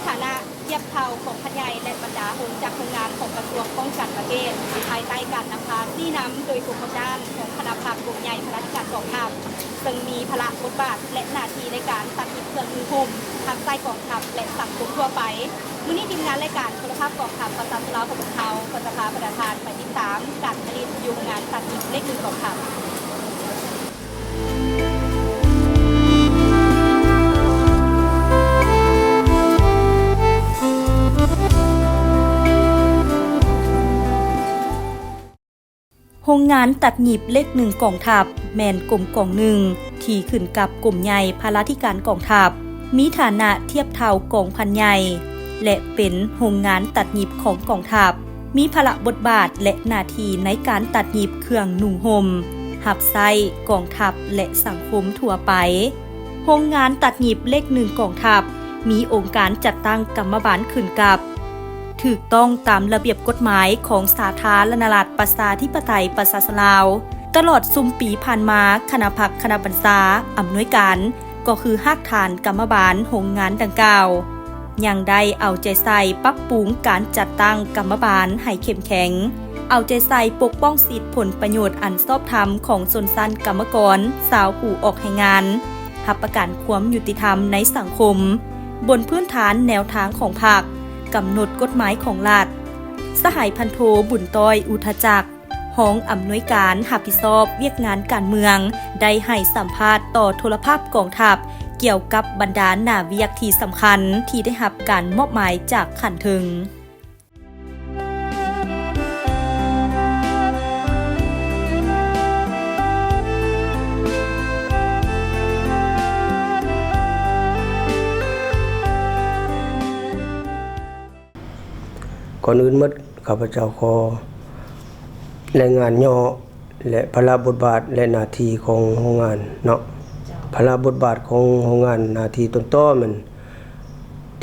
ຖານະທຽບເທົ່າກອງພັນໃຫຍ່ ແລະ ບັນດາໂຮງຈັກໂຮງງານຂອງກະຊວງປ້ອງກັນປະເທດ, ພາຍໃຕ້ການນຳພາຊີ້ນຳໂດຍກົມປະຈານຂອງຄະນະພັກກົມໃຫຍ່ພະລາທິການກອງທັບ, ເຊິ່ງມີພາລະບົດບາດ ແລະ ໜ້າທີ່ໃນການຕັດຫຍິບເຄື່ອງນຸ່ງຫົ່ມຮັບໃຊ້ກອງທັບ ແລະ ສັງຄົມທົ່ວໄປ. ມື້ນີ້ທີມງານລາຍການໂທລະພາບກອງທັບປະຊາຊົນລາວຂອງພວກເຮົາ ກໍຈະພາບັນດາທ່ານໄປຕິດຕາມການຜະລິດຢູ່ໂຮງງານຕັດຫຍິບເລກໜຶ່ງກອງທັບ. ໂຮງງານຕັດຫຍິບເລກໜຶ່ງກອງທັບ ແມ່ນກົມກອງໜຶ່ງທີ່ຂຶ້ນກັບກົມໃຫຍ່ພະລາທິການກອງທັບ, ມີຖານະທຽບເທົ່າກອງພັນໃຫຍ່ ແລະ ເປັນໂຮງງານຕັດຫຍິບຂອງກອງທັບ, ມີພາລະບົດບາດ ແລະ ໜ້າທີ່ໃນການຕັດຫຍິບເຄື່ອງນຸ່ງຫົ່ມ ຮັບໃຊ້ກອງທັບ ແລະ ສັງຄົມທົ່ວໄປ. ໂຮງງານຕັດຫຍິບເລກໜຶ່ງກອງທັບ ມີອົງການຈັດຕັ້ງກຳມະບານຂຶ້ນກັບ ຖືກຕ້ອງຕາມລະບຽບກົດໝາຍຂອງສາທາລະນະລັດ ປະຊາທິປະໄຕ ປະຊາຊົນລາວ. ຕະຫຼອດຊຸມປີຜ່ານມາ, ຄະນະພັກຄະນະບັນຊາອຳນວຍການ ກໍຄືຮາກຖານກຳມະບານໂຮງງານດັ່ງກ່າວ ຍັງໄດ້ເອົາໃຈໃສ່ປັບປຸງການຈັດຕັ້ງກຳມະບານໃຫ້ເຂັ້ມແຂງ, ເອົາໃຈໃສ່ປົກປ້ອງສິດຜົນປະໂຫຍດອັນຊອບທຳຂອງຊົນຊັ້ນກຳມະກອນ, ຊາວຜູ້ອອກແຮງງານ, ຮັບປະກັນຄວາມຍຸຕິທຳໃນສັງຄົມ ບົນພື້ນຖານແນວທາງຂອງພັກ, ກຳນົດກົດໝາຍຂອງລັດ. ສະຫາຍພັນໂທ ບຸນຕ້ອຍ ອຸທະຈັກ ຮອງອຳນວຍການຮັບຜິດຊອບວຽກງານການເມືອງ ໄດ້ໃຫ້ສຳພາດຕໍ່ໂທລະພາບກອງທັບ ກ່ຽວກັບບັນດາໜ້າວຽກທີ່ສຳຄັນທີ່ໄດ້ຮັບການມອບໝາຍຈາກຂັ້ນເທິງ. ກ່ອນອື່ນໝົດ ຂ້າພະເຈົ້າຂໍລາຍງານຫຍໍ້ ແລະ ພາລະບົດບາດ ແລະ ໜ້າທີ່ຂອງໂຮງງານເນາະ. ເຈົ້າ. ພາລະບົດບາດຂອງໂຮງງານ ໜ້າທີ່ຕົ້ນຕໍແມ່ນ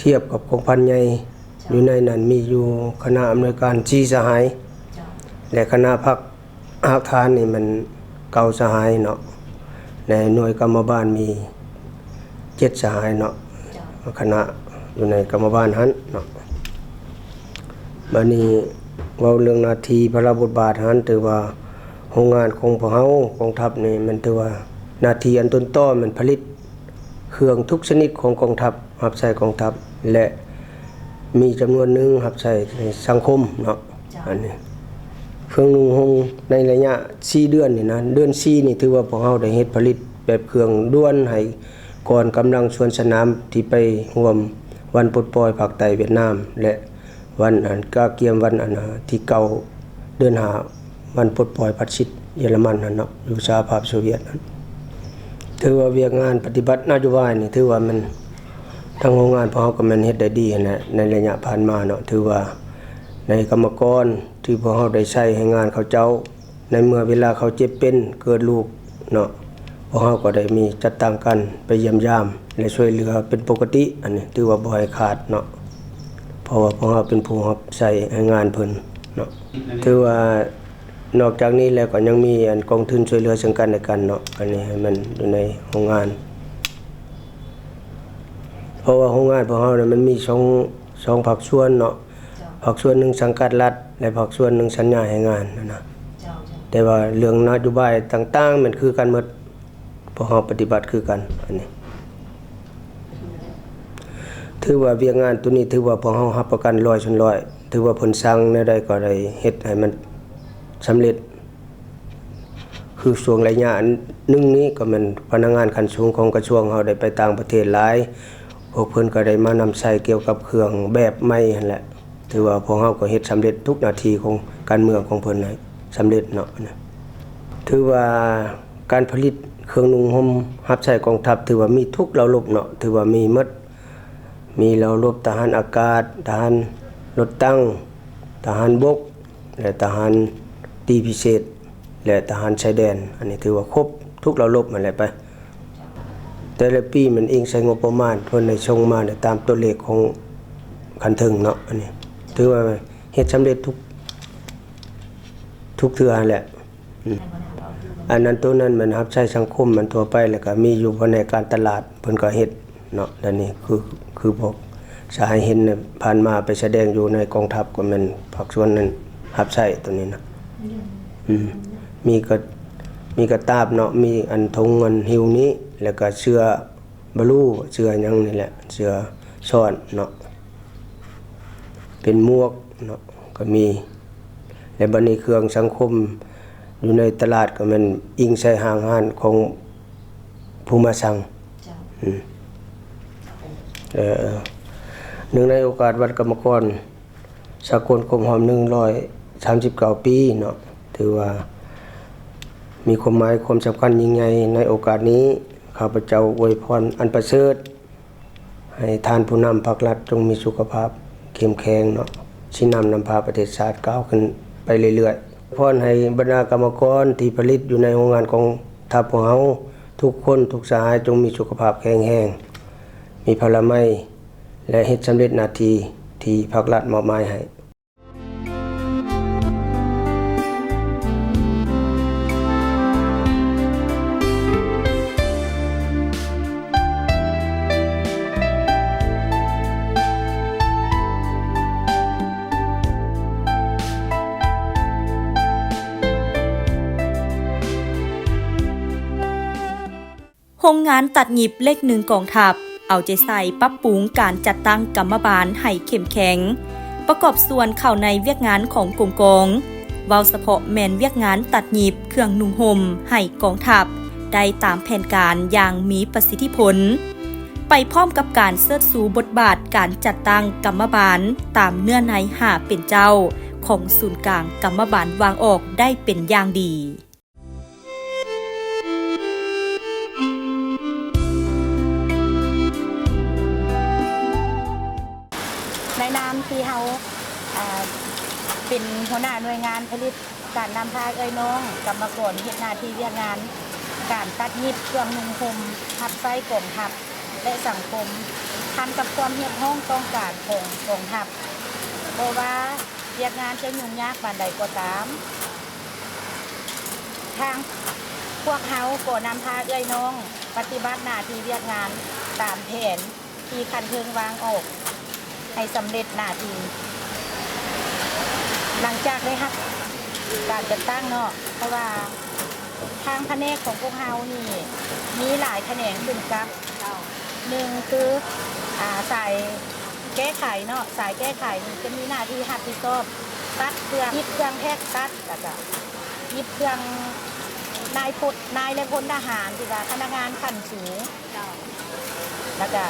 ທຽບກັບກອງພັນໃຫຍ່ ເຈົ້າ. ຢູ່ໃນນັ້ນມີຢູ່ຄະນະອຳນວຍການສີ່ສະຫາຍ ເຈົ້າ. ແລະ ຄະນະພັກ ຮາກຖານນີ້ແມ່ນເກົ້າສະຫາຍເນາະ, ໃນໜ່ວຍກຳມະບານມີເຈັດສະຫາຍເນາະ, ເຈົ້າ. ຄະນະຢູ່ໃນກຳມະບານຫັ້ນເນາະ. ບາດນີ້ເວົ້າເລື່ອງໜ້າທີ່ພາລະບົດບາດຫັ້ນ ຖືວ່າໂຮງງານຂອງພວກເຮົາ ກອງທັບນີ້ ແມ່ນຖືວ່າໜ້າທີ່ອັນຕົ້ນຕໍແມ່ນຜະລິດ ເຄື່ອງທຸກຊະນິດຂອງກອງທັບ ຮັບໃຊ້ກອງທັບ ແລະ ມີຈຳນວນໜຶ່ງຮັບໃຊ້ສັງຄົມເນາະ. ເຈົ້າ. ອັນນີ້ເຄື່ອງນຸ່ງຫົ່ມໃນໄລຍະສີ່ເດືອນນີ້ນະ, ເດືອນສີ່ນີ້ຖືວ່າພວກເຮົາໄດ້ເຮັດຜະລິດແບບເຄື່ອງດ່ວນໃຫ້ກອງກຳລັງສວນສະໜາມທີ່ໄປຮ່ວມວັນປົດປ່ອຍພາກໃຕ້ຫວຽດນາມ ແລະ ວັນອັນກະກຽມວັນອັນທີເກົ້າເດືອນຫ້າ ວັນປົດປ່ອຍຟາດຊິດເຢຍລະມັນຫັ້ນເນາະ ຢູ່ສະຫະພາບໂຊວຽດຫັ້ນ. ຖືວ່າວຽກງານປະຕິບັດນະໂຍບາຍນີ້ ຖືວ່າແມ່ນທາງໂຮງງານພວກເຮົາກໍແມ່ນເຮັດໄດ້ດີຫັ້ນແຫຼະ ໃນໄລຍະຜ່ານມາເນາະ. ຖືວ່າໃນກຳມະກອນທີ່ພວກເຮົາໄດ້ໃຊ້ແຮງງານເຂົາເຈົ້າ ໃນເມື່ອເວລາເຂົາເຈັບເປັນເກີດລູກເນາະ ພວກເຮົາກໍໄດ້ມີຈັດຕັ້ງການໄປຢ້ຽມຢາມ ແລະ ຊ່ວຍເຫຼືອເປັນປົກກະຕິ. ອັນນີ້ຖືວ່າບໍ່ໃຫ້ຂາດເນາະ ເພາະວ່າພວກເຮົາເປັນຜູ້ຮັບໃຊ້ແຮງງານເພິ່ນເນາະ. ຖືວ່ານອກຈາກນີ້ແລ້ວກໍຍັງມີອັນກອງທຶນຊ່ວຍເຫຼືອເຊິ່ງກັນແລະກັນເນາະ, ອັນນີ້ໃຫ້ມັນຢູ່ໃນໂຮງງານ ເພາະວ່າໂຮງງານພວກເຮົານີ້ມັນມີສອງ ສອງພາກສ່ວນເນາະ. ເຈົ້າ. ພາກສ່ວນໜຶ່ງສັງກັດລັດ ແລະ ພາກສ່ວນໜຶ່ງສັນຍາແຮງງານຫັ້ນນະ. ເຈົ້າ, ເຈົ້າ. ແຕ່ວ່າເລື່ອງນະໂຍບາຍຕ່າງໆ ແມ່ນຄືກັນໝົດ, ພວກເຮົາປະຕິບັດຄືກັນ. ອັນນີ້ຖືວ່າວຽກງານໂຕນີ້ ຖືວ່າພວກເຮົາຮັບປະກັນຮ້ອຍສ່ວນຮ້ອຍ, ຖືວ່າເພິ່ນສັ່ງແນວໃດກໍໄດ້ເຮັດໃຫ້ມັນສຳເລັດ. ຄືຊ່ວງໄລຍະໜຶ່ງນີ້ກໍແມ່ນພະນັກງານຂັ້ນສູງຂອງກະຊວງເຮົາໄດ້ໄປຕ່າງປະເທດຫຼາຍ, ພວກເພິ່ນກໍໄດ້ມານຳໃຊ້ກ່ຽວກັບເຄື່ອງແບບໃໝ່ຫັ້ນແຫຼະ. ຖືວ່າພວກເຮົາກໍເຮັດສຳເລັດທຸກໜ້າທີ່ຂອງການເມືອງຂອງເພິ່ນໃຫ້ສຳເລັດເນາະ. ຖືວ່າການຜະລິດເຄື່ອງນຸ່ງຫົ່ມຮັບໃຊ້ກອງທັບ ຖືວ່າມີທຸກເຫຼົ່າລົບເນາະ, ຖືວ່າມີໝົດ, ມີເຫຼົ່າລົບທະຫານອາກາດ, ທະຫານລົດຕັງ, ທະຫານບົກ ແລະ ທະຫານຕີພິເສດ ແລະ ທະຫານຊາຍແດນ. ອັນນີ້ຖືວ່າຄົບທຸກເຫຼົ່າລົບຫັ້ນແຫຼະໄປ. ແຕ່ລະປີມັນອີງໃສ່ງົບປະມານ ເພິ່ນໄດ້ສົ່ງມາຕາມຕົວເລກຂອງຂັ້ນເທິງເນາະ. ອັນນີ້ຖືວ່າເຮັດສຳເລັດທຸກ ທຸກເທື່ອຫັ້ນແຫຼະ. ອັນນັ້ນໂຕນັ້ນແມ່ນຮັບໃຊ້ສັງຄົມມັນທົ່ວໄປ ແລ້ວກໍມີຢູ່ພະແນກການຕະຫຼາດ ເພິ່ນກໍເຮັດເນາະ. ແລ້ວນີ້ຄື ຄືພວກ ສາຍເຫັນນະ ຜ່ານມາໄປສະແດງຢູ່ໃນກອງທັບ ກໍແມ່ນພາກສ່ວນນັ້ນຮັບໃຊ້ຕົວນີ້ນະ. ອືມ ມີກະ ມີກະຕາບເນາະ ມີອັນຖົງ ອັນຫິ້ວນີ້ ແລ້ວກະເສື້ອບະລູ ເສື້ອຫຍັງນີ້ແຫຼະ ເສື້ອຊ້ອນເນາະ ເປັນໝວກເນາະ ກໍມີ. ແລະ ບັດນີ້ເຄື່ອງສັງຄົມຢູ່ໃນຕະຫຼາດກໍແມ່ນອີງໃສ່ຫ້າງຮ້ານຂອງຜູ້ມາສັ່ງ. ເຈົ້າ. ອືມ ເອີ ເນື່ອງໃນໂອກາດວັນກຳມະກອນສາກົນຄົບຮອບໜຶ່ງຮ້ອຍສາມສິບເກົ້າປີເນາະ ຖືວ່າມີຄວາມໝາຍຄວາມສຳຄັນຍິ່ງໃຫຍ່. ໃນໂອກາດນີ້ ຂ້າພະເຈົ້າອວຍພອນອັນປະເສີດ ໃຫ້ທ່ານຜູ້ນຳພັກລັດຈົ່ງມີສຸຂະພາບເຂັ້ມແຂງເນາະ ຊີ້ນຳນຳພາປະເທດຊາດກ້າວຂຶ້ນໄປເລື້ອຍໆ. ພອນໃຫ້ບັນດາກຳມະກອນທີ່ຜະລິດຢູ່ໃນໂຮງງານກອງທັບພວກເຮົາທຸກຄົນທຸກສະຫາຍ ຈົ່ງມີສຸຂະພາບແຂງແຮງ ມີພະລາໄມ ແລະ ເຮັດສຳເລັດໜ້າທີ່ທີ່ພັກລັດມອບໝາຍໃຫ້. ໂຮງງານຕັດຫຍິບເລກໜຶ່ງກອງທັບ ເອົາໃຈໃສ່ປັບປຸງການຈັດຕັ້ງກຳມະບານໃຫ້ເຂັ້ມແຂງ, ປະກອບສ່ວນເຂົ້າໃນວຽກງານຂອງກົມກອງ, ເວົ້າສະເພາະແມ່ນວຽກງານຕັດຫຍິບເຄື່ອງນຸ່ງຫົ່ມໃຫ້ກອງທັບໄດ້ຕາມແຜນການຢ່າງມີປະສິດທິຜົນ, ໄປພ້ອມກັບການເຊີດຊູບົດບາດການຈັດຕັ້ງກຳມະບານຕາມເນື້ອໃນຫ້າເປັນເຈົ້າຂອງສູນກາງກຳມະບານວາງອອກໄດ້ເປັນຢ່າງດີ. ໃນນາມທີ່ເຮົາ ອ່າ ເປັນຫົວໜ້າໜ່ວຍງານຜະລິດ ການນຳພາເອື້ອຍນ້ອງກຳມະກອນເຮັດໜ້າທີ່ວຽກງານການຕັດຫຍິບເຄື່ອງນຸ່ງຫົ່ມຮັບໃຊ້ກອງທັບ ແລະ ສັງຄົມ, ທັນກັບຄວາມຮຽກຮ້ອງຕ້ອງການຂອງກອງທັບ, ບໍ່ວ່າ ວຽກງານຈະຫຍຸ້ງຍາກປານໃດກໍຕາມ, ທາງພວກເຮົາກໍນຳພາເອື້ອຍນ້ອງປະຕິບັດໜ້າທີ່ວຽກງານຕາມແຜນທີ່ຂັ້ນເທິງວາງອອກໃຫ້ສຳເລັດໜ້າທີ່. ຫຼັງຈາກໄດ້ຮັບການຈັດຕັ້ງເນາະ, ເພາະວ່າທາງພະແນກຂອງພວກເຮົານີ້ມີຫຼາຍຂະແໜງຂຶ້ນກັບ, ໜຶ່ງຄື ອາ ສາຍ ແກ້ໄຂເນາະ, ສາຍແກ້ໄຂນີ້ຈະມີໜ້າທີ່ຮັບຜິດຊອບຕັດເຄື່ອງ, ຫຍິບເຄື່ອງແທກຕັດ, ແລ້ວກະຫຍິບເຄື່ອງນາຍພົນ, ນາຍ ແລະ ພົນທະຫານ ທີ່ວ່າພະນັກງານຂັ້ນສູງ. ແລ້ວກະ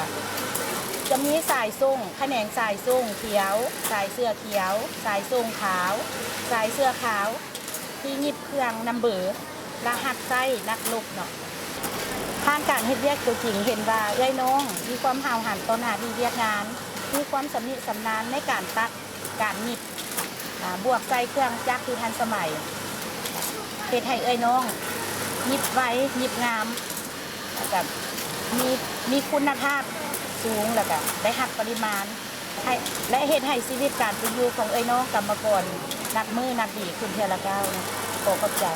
ຈະມີສາຍສົ່ງ, ຂະແໜງສາຍສົ່ງຂຽວ, ສາຍເສື້ອຂຽວ, ສາຍສົ່ງຂາວ, ສາຍເສື້ອຂາວ ທີ່ຫຍິບເຄື່ອງນຳເບີ ລະຮັບໃຊ້ນັກລົບເນາະ. ຜ່ານການເຮັດວຽກຕົວຈິງເຫັນວ່າເອື້ອຍນ້ອງມີຄວາມຫ້າວຫັນຕໍ່ໜ້າທີ່ວຽກງານ, ມີຄວາມຊຳນິຊຳນານໃນການຕັດ, ການຫຍິບ, ອາ, ບວກໃສ່ເຄື່ອງຈັກທີ່ທັນສະໄໝ, ເຮັດໃຫ້ເອື້ອຍນ້ອງຫຍິບໄວ, ຫຍິບງາມ, ແລ້ວກະມີ, ມີຄຸນນະພາບສູງ, ແລ້ວກະໄດ້ຮັບປະລິມານ ໃຫ້ ແລະ ເຮັດໃຫ້ຊີວິດການເປັນຢູ່ຂອງເອື້ອຍນ້ອງກຳມະກອນນັບມື້ນັບດີຂຶ້ນເທື່ອລະກ້າວ. ຂໍຂອບໃຈ.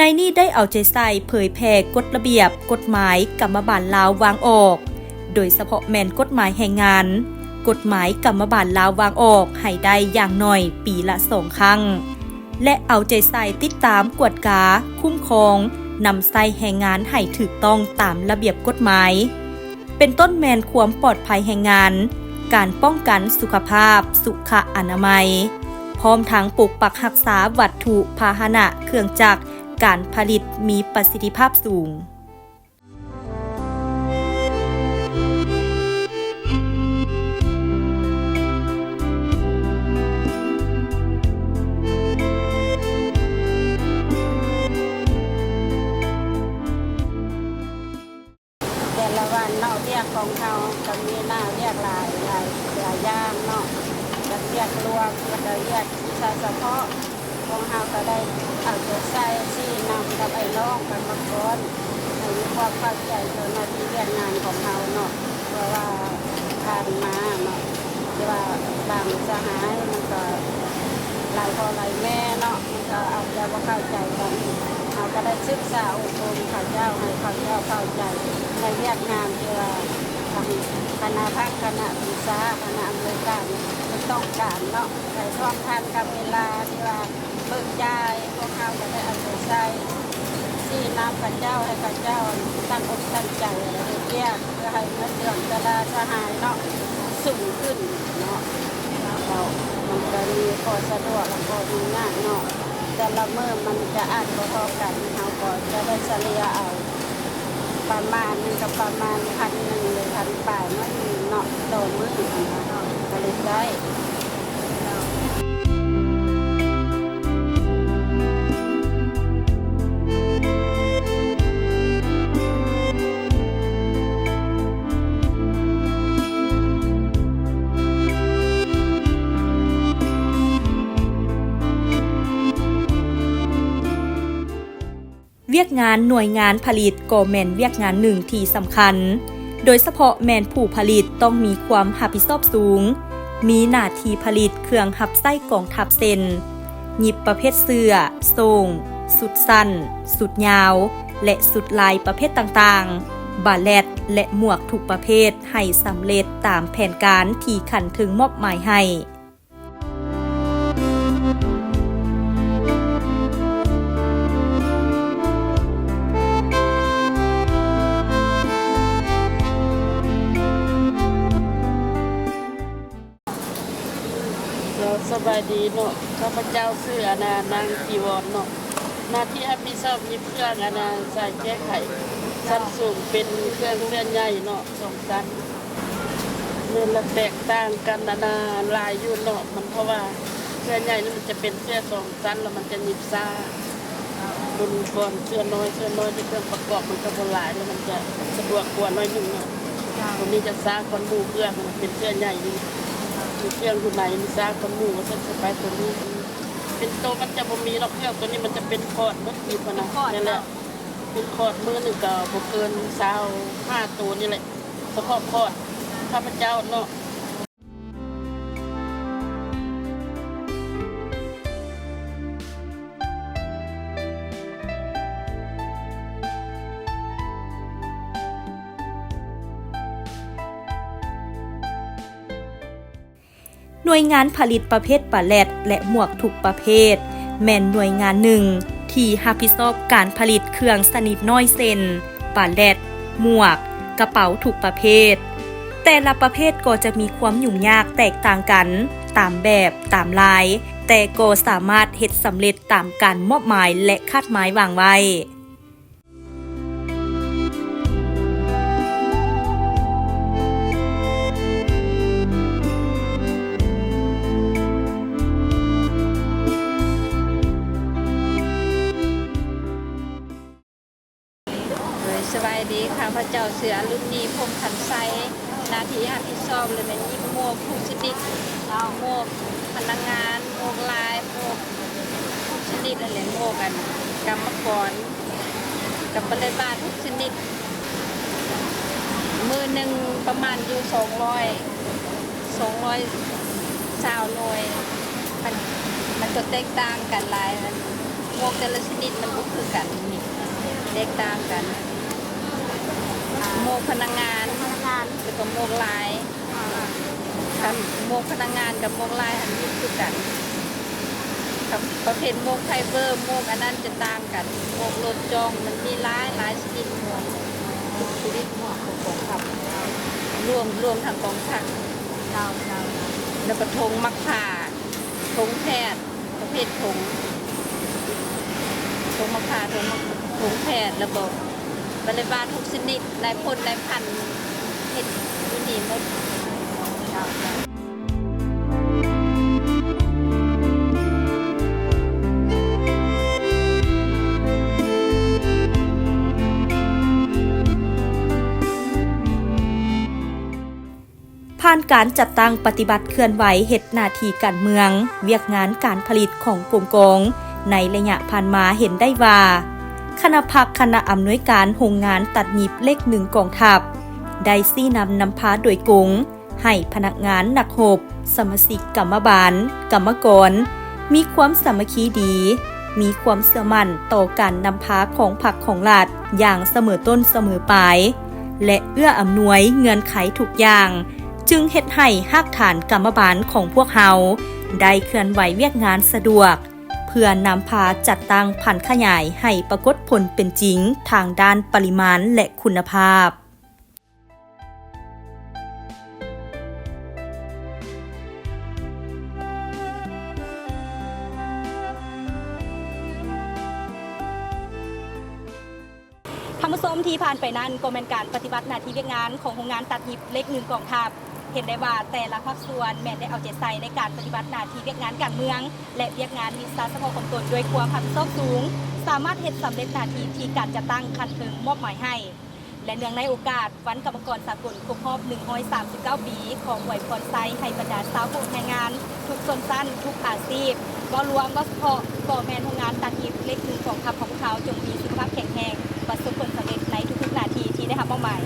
ໃນນີ້ໄດ້ເອົາໃຈໃສ່ເຜີຍແຜ່ກົດລະບຽບກົດໝາຍກຳມະບານລາວວາງອອກ, ໂດຍສະເພາະແມ່ນກົດໝາຍແຮງງານ, ກົດໝາຍກຳມະບານລາວວາງອອກໃຫ້ໄດ້ຢ່າງໜ້ອຍປີລະສອງຄັ້ງ ແລະ ເອົາໃຈໃສ່ຕິດຕາມ, ກວດກາ, ຄຸ້ມຄອງ, ນຳໃຊ້ແຮງງານໃຫ້ຖືກຕ້ອງຕາມລະບຽບກົດໝາຍ. ເປັນຕົ້ນແມ່ນຄວາມປອດໄພແຮງງານ, ການປ້ອງກັນສຸຂະພາບ, ສຸຂະອະນາໄມ, ພ້ອມທັງປົກປັກຮັກສາວັດຖຸພາຫະນະເຄື່ອງຈັກການຜະລິດມີປະສິດທິພາບສູງ. ແຕ່ລະວັນເນາະ ວຽກຂອງເຮົາກໍມີໜ້າວຽກຫຼາຍ, ຫຼາຍ, ຫຼາຍຢ່າງເນາະ, ແບບວຽກລວມ ແລ້ວກໍວຽກວິຊາສະເພາະ, ພວກເຮົາກໍໄດ້ເອົາໃຈໃສ່ຊີ້ນຳກັບອ້າຍນ້ອງກຳມະກອນ ໃຫ້ມີຄວາມເຂົ້າໃຈຕໍ່ໜ້າທີ່ວຽກງານຂອງເຮົາເນາະ ເພາະວ່າຜ່ານມາເນາະ ທີ່ວ່າບາງສະຫາຍມັນກໍຫຼາຍພໍ່ຫຼາຍແມ່ເນາະ ມັນກໍອາດຈະບໍ່ເຂົ້າໃຈກັນ ເຮົາກໍໄດ້ສຶກສາອົບຮົມເຂົາເຈົ້າ ໃຫ້ເຂົາເຈົ້າເຂົ້າໃຈໃນວຽກງານທີ່ວ່າທາງຄະນະພັກ ຄະນະວິຊາ ຄະນະອຳນວຍການເພິ່ນຕ້ອງການເນາະ ໃຫ້ທ່ວມທັນກັບເວລາທີ່ວ່າ ເບີກຈ່າຍ ພວກເຮົາກໍໄດ້ເອົາໃຈໃສ່ ຊີ້ນຳເຂົາເຈົ້າ ໃຫ້ເຂົາເຈົ້າຕັ້ງອົກຕັ້ງໃຈເຮັດວຽກ ເພື່ອໃຫ້ເງິນເດືອນແຕ່ລະສະຫາຍເນາະ ມັນສູງຂຶ້ນເນາະ ແລ້ວມັນກໍມີຂໍ້ສະດວກ ແລະ ຂໍ້ຫຍຸ້ງຍາກເນາະ ແຕ່ລະມື້ມັນຈະອາດບໍ່ເທົ່າກັນ ເຮົາກໍຈະໄດ້ສະເລ່ຍເອົາ ປະມານໜຶ່ງກໍປະມານພັນໜຶ່ງ ຫຼື ພັນປາຍໜ້ອຍໜຶ່ງເນາະ ຕໍ່ມື້ຫັ້ນນະ ກໍເລີຍໄດ້. ວຽກງານໜ່ວຍງານຜະລິດກໍແມ່ນວຽກງານໜຶ່ງທີ່ສຳຄັນ, ໂດຍສະເພາະແມ່ນຜູ້ຜະລິດຕ້ອງມີຄວາມຮັບຜິດຊອບສູງ, ມີໜ້າທີ່ຜະລິດເຄື່ອງຮັບໃຊ້ກອງທັບເຊັ່ນ ຫຍິບປະເພດເສື້ອ, ໂສ້ງ, ຊຸດສັ້ນ, ຊຸດຍາວ ແລະ ຊຸດລາຍປະເພດຕ່າງໆ, ບາແລັດ ແລະ ໝວກທຸກປະເພດໃຫ້ສຳເລັດຕາມແຜນການທີ່ຂັ້ນເທິງມອບໝາຍໃຫ້. ສະບາຍດີເນາະ ຂ້າພະເຈົ້າຊື່ ອານາ ນາງ ຈີວອນ ເນາະ ໜ້າທີ່ຮັບຜິດຊອບ ເຄື່ອງ ອັນນ່າ ສາຍແກ້ໄຂ ຊັ້ນສູງ ເປັນເຄື່ອງເສື້ອໃຫຍ່ເນາະ ສອງຊັ້ນ ແມ່ນລະ ແຕກຕ່າງກັນ ອັນນ່າ ຫຼາຍຢູ່ເນາະ ມັນ ເພາະວ່າເສື້ອໃຫຍ່ນີ້ມັນຈະເປັນເສື້ອສອງຊັ້ນ ແລ້ວມັນຈະຫຍິບຊ້າ ລຸ້ນກ່ອນເສື້ອນ້ອຍ ເສື້ອນ້ອຍນີ້ເຄື່ອງປະກອບມັນກໍບໍ່ຫຼາຍ ແລ້ວມັນຈະສະດວກກວ່າໜ້ອຍໜຶ່ງເນາະ ເຈົ້າ ຕົວນີ້ຈະຊ້າກ່ອນໝູ່ ເຄື່ອງມັນເປັນເສື້ອໃຫຍ່ຢູ່ ເຄື່ອງຢູ່ໃນມັນຊ້າກ່ອນໝູ່ ວ່າຊັ້ນ ສະໄປຕົວນີ້ ເປັນໂຕມັນຈະບໍ່ມີດອກ ເຄື່ອງໂຕນີ້ມັນຈະເປັນຄອດເບິດ ມີພະນະ ເປັນຄອດ ແມ່ນແຫຼະ ເນາະ ເປັນຄອດ ມື້ໜຶ່ງກໍບໍ່ເກີນຊາວຫ້າໂຕນີ້ແຫຼະ ສະເພາະຄອດຂ້າພະເຈົ້າເນາະ. ໜ່ວຍງານຜະລິດປະເພດບາແລັດ ແລະ ໝວກທຸກປະເພດ ແມ່ນໜ່ວຍງານໜຶ່ງທີ່ຮັບຜິດຊອບການຜະລິດເຄື່ອງຊະນິດນ້ອຍເຊັ່ນ ບາແລັດ, ໝວກ, ກະເປົາທຸກປະເພດ. ແຕ່ລະປະເພດກໍຈະມີຄວາມຫຍຸ້ງຍາກແຕກຕ່າງກັນ ຕາມແບບ, ຕາມລາຍ, ແຕ່ກໍສາມາດເຮັດສຳເລັດຕາມການມອບໝາຍ ແລະ ຄາດໝາຍວາງໄວ້. ໂດຍ ສະບາຍດີ ຂ້າພະເຈົ້າຊື່ ອາລຸນນີ ພົມພັນໄຊ ໜ້າທີ່ຮັບຜິດຊອບລະແມ່ນຍິບໝວກທຸກຊະນິດ ໝວກພະນັກງານ ໝວກລາຍ ໝວກທຸກຊະນິດຫັ້ນແຫຼະ ໝວກອັນກຳມະກອນ ກັບປະລິວານທຸກຊະນິດ ມື້ໜຶ່ງປະມານຢູ່ສອງຮ້ອຍ ສອງຮ້ອຍຊາວໜ່ວຍ ມັນ ມັນກໍແຕກຕ່າງກັນຫຼາຍ ໝວກແຕ່ລະຊະນິດມັນບໍ່ຄືກັນ ແຕກຕ່າງກັນ ໝວກພະນັກງານ ແລ້ວກໍໝວກລາຍ ຄັນໝວກພະນັກງານກັບໝວກລາຍຫັ້ນມີຄືກັນ ຄັນປະເພດໝວກໄຟເບີ ໝວກອັນນັ້ນຈະຕ່າງກັນ ໝວກໂລດຈ່ອງ ມັນມີຫຼາຍ ຫຼາຍຊະນິດໝວກ ທຸກຊະນິດໝວກຂອງກອງທັບ ລວມ ລວມທັງກອງທັບ ເຈົ້າ ເຈົ້າ ແລ້ວກໍຖົງໝາກພ້າ ຖົງແພດ ປະເພດຖົງ ຖົງໝາກພ້າ ຖົງ ຖົງແພດ ແລ້ວກໍປະລິວານທຸກຊະນິດ ນາຍພົນ ນາຍພັນ ເຮັດຢູ່ນີ້ໝົດ ເຈົ້າ. ຜ່ານການຈັດຕັ້ງປະຕິບັດເຄື່ອນໄຫວເຮັດໜ້າທີ່ການເມືອງ, ວຽກງານການຜະລິດຂອງກົມກອງໃນໄລຍະຜ່ານມາເຫັນໄດ້ວ່າ ຄະນະພັກຄະນະອຳນວຍການໂຮງງານຕັດຫຍິບເລກໜຶ່ງກອງທັບ ໄດ້ຊີ້ນຳນຳພາໂດຍກົງ ໃຫ້ພະນັກງານນັກຮົບ, ສະມາຊິກກຳມະບານ, ກຳມະກອນ ມີຄວາມສາມັກຄີດີ, ມີຄວາມເຊື່ອໝັ້ນຕໍ່ການນຳພາຂອງພັກຂອງລັດຢ່າງສະເໝີຕົ້ນສະເໝີປາຍ ແລະ ເອື້ອອຳນວຍເງື່ອນໄຂທຸກຢ່າງ, ຈຶ່ງເຮັດໃຫ້ຮາກຖານກຳມະບານຂອງພວກເຮົາໄດ້ເຄື່ອນໄຫວວຽກງານສະດວກ ເພື່ອນຳພາຈັດຕັ້ງຜັນຂະຫຍາຍໃຫ້ປາກົດຜົນເປັນຈິງທາງດ້ານປະລິມານ ແລະ ຄຸນນະພາບ. ທ່ານຜູ້ຊົມ ທີ່ຜ່ານໄປນັ້ນກໍແມ່ນການປະຕິບັດໜ້າທີ່ວຽກງານຂອງໂຮງງານຕັດຫຍິບເລກໜຶ່ງກອງທັບ. ເຫັນໄດ້ວ່າແຕ່ລະພາກສ່ວນແມ່ນໄດ້ເອົາໃຈໃສ່ໃນການປະຕິບັດໜ້າທີ່ວຽກງານການເມືອງ ແລະ ວຽກງານວິຊາສະເພາະຂອງຕົນດ້ວຍຄວາມຮັບຜິດຊອບສູງ, ສາມາດເຮັດສຳເລັດໜ້າທີ່ທີ່ການຈັດຕັ້ງຂັ້ນເທິງມອບໝາຍໃຫ້. ແລະ ເນື່ອງໃນໂອກາດວັນກຳມະກອນສາກົນຄົບຮອບໜຶ່ງຮ້ອຍສາມສິບເກົ້າປີ, ຂໍອວຍພອນໄຊໃຫ້ບັນດາຊາວຜູ້ແຮງງານທຸກຊົນຊັ້ນ, ທຸກອາຊີບ, ເວົ້າລວມ, ເວົ້າສະເພາະ ກໍແມ່ນໂຮງງານຕັດຫຍິບເລກໜຶ່ງກອງທັບຂອງພວກເຮົາ ຈົ່ງມີສຸຂະພາບແຂງແຮງ, ປະສົບຜົນສຳເລັດໃນທຸກໆໜ້າທີ່ທີ່ໄດ້ຮັບມອບໝາຍ.